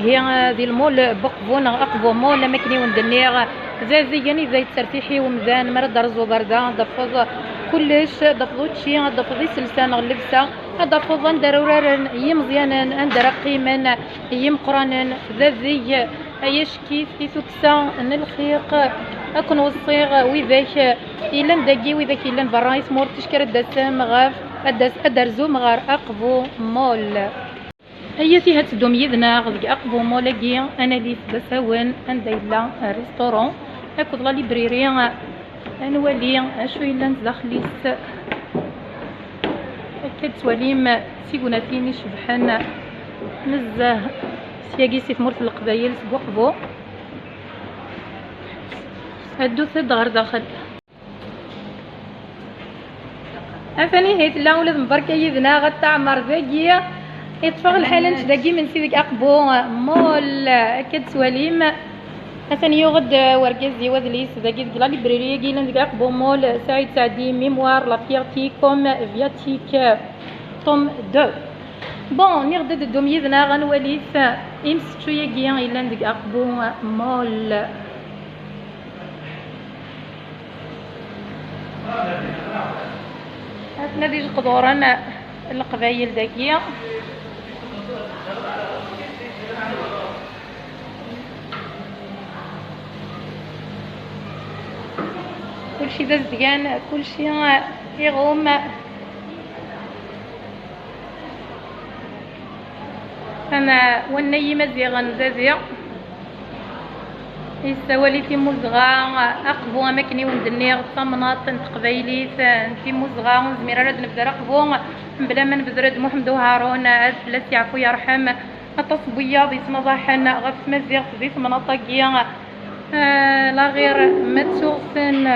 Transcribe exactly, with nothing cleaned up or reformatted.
Ihi, eh, di lmul n Uqbu neɣ Aqbu Mall, am akken i wen-d-nniɣ, d azigen i d ay ttertiḥ i umdan. Mi ara d-terzuḍ ar da, ad d-tafeḍ kullec, ad d-tafeḍ učči, ad d-tafeḍ iselsa neɣ llebsa, ad d-tafeḍ anda ara uraren yimeẓyanen, anda ara qqimen yimeqqranen. D adeg ay acekk-it i tukksa n lxiq. Ad ken-weṣṣiɣ widak yellan dagi, widak yellan berra i tmurt, ticki ara d-tasem ɣef, ad d-tas-, ad d-terzum ɣer Aqbu Mall. Ay at ihi ad teddum yid-neɣ deg Aqbu Mall-agi, ad nali d asawen anda yella restaurant akked la librairie, ad nwali acu yellan zdaxel-is. Akka d-twalim tignatin icebḥen nezzeh syagi si tmurt n Leqbayel, seg Uqbu. Ddut-d ɣer daxel. Atan ihi tella ula d Mbarka yid-neɣ, ad teɛmer dagi. Iṭṭef-aɣ lḥal ad nečč dagi imensi deg Aqbu Mall. Akka d-twalim, atan yuɣ-d wergaz-iw adlis dagi deg la librairie-agi yellan deg Aqbu Mall, Saɛid Saɛdi, Mémoire, la fierté comme viatique, tome deux. Bon, nniɣ-d ad d-teddum yid-neɣ ad nwali-t, imsečču-agi yellan deg Aqbu Mall. Aten ad ijeqduren n Leqbayel dagi. Kulci d azedgan, kulci iɣum. Ama wanna n Yimaziɣen dadi, yessawal i timmuzɣa. Aqbu, am akken i wen-d-nniɣ, d tamnaḍt n teqbaylit n timmuzɣa. Ur nezmir ara ad nebder Aqbu mebla ma nebder-d Muḥemmed Uharun, ad fell-as yeɛfu yerḥem. Aṭas n wiyaḍ yettnaḍaḥen ɣef tmaziɣt di temnaḍt-agi. Ah, la ɣir ma ttuɣ-ten.